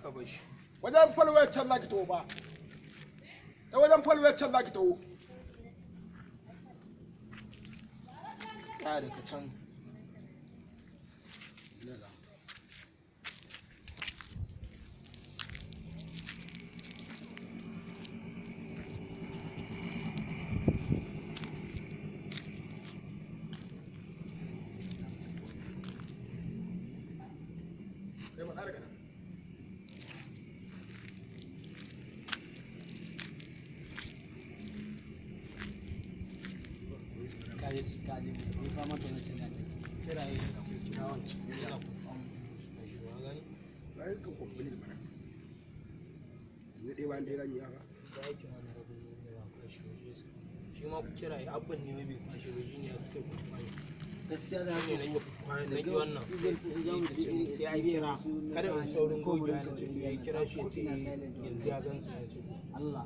Ka bar shi. Wajen falwayar can za ki taho ba. Ta wajen falwayar can za ki taho. Tsaya daga can. Kai matsa daga nan. Kaje kaje mun ka mata wancan da take. Kiraye kira wancan. Kira ku. Gani? Ai ka complete mana. Yanzu ɗaya bayan ɗaya za mu yi haka. Da aikin wani rabin ne ba kwashe ba shi yasa. Shi ma ku kiraye abban ne wai bai kwashe ba shi ne ya suka kwashe. Gaskiya da Ne na ki wannan sai an kira kada in saurin gogewa na ce ya kira shi ya ce yanzu ya gansu ya ce Allah.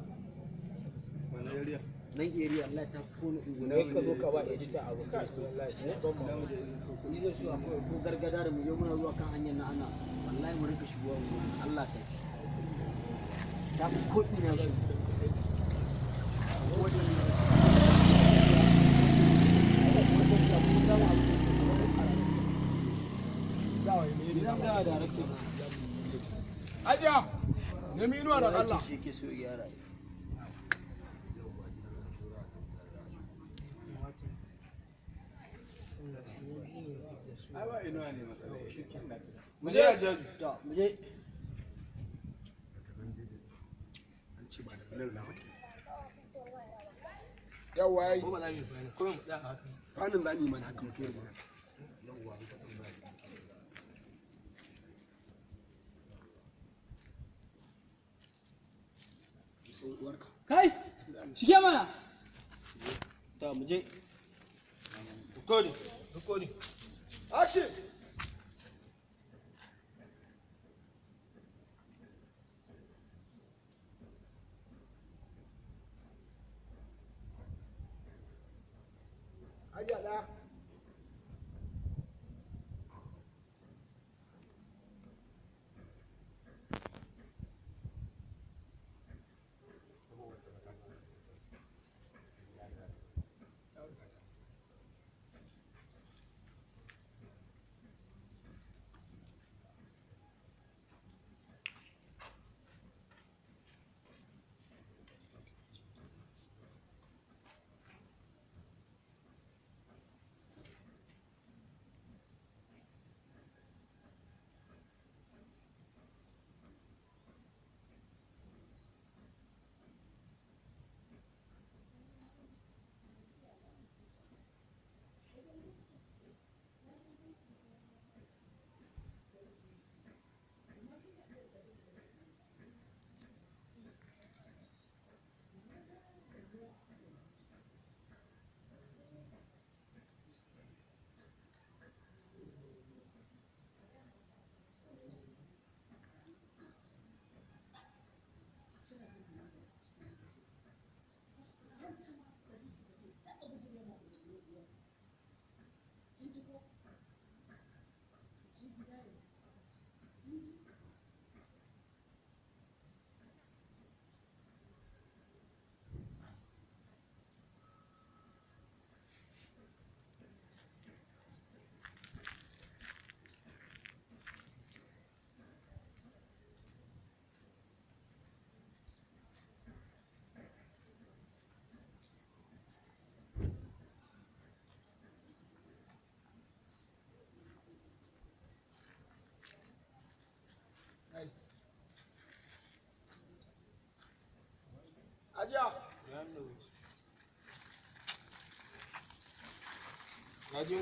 wani area Nan area Allah ta kona unguna. ne ka zo ka ba edita abu ka su wallahi sai ban mamaki. Ni zai so akwai ko gargada da mu je muna zuwa kan hanyar na ana wallahi mu rinka shigowa unguwa Allah ta ta fi ko ina shi. Hajiya, nemi inuwa da Allah. Shi yake so ya gyara. Mu je a jaji. To mu je. An ce ba da bilal na mutu. Yawwa yayi. Ko ba za mu yi bayani ko mu tsaya a haka. Kwanan za mu yi mana haka mutu da nan. Yawwa, an kaɗan ba. Uwarka. Kai shige mana. To mu je. Recording, recording. Action! Hajiya ɗaya. Hajiya. Na ji.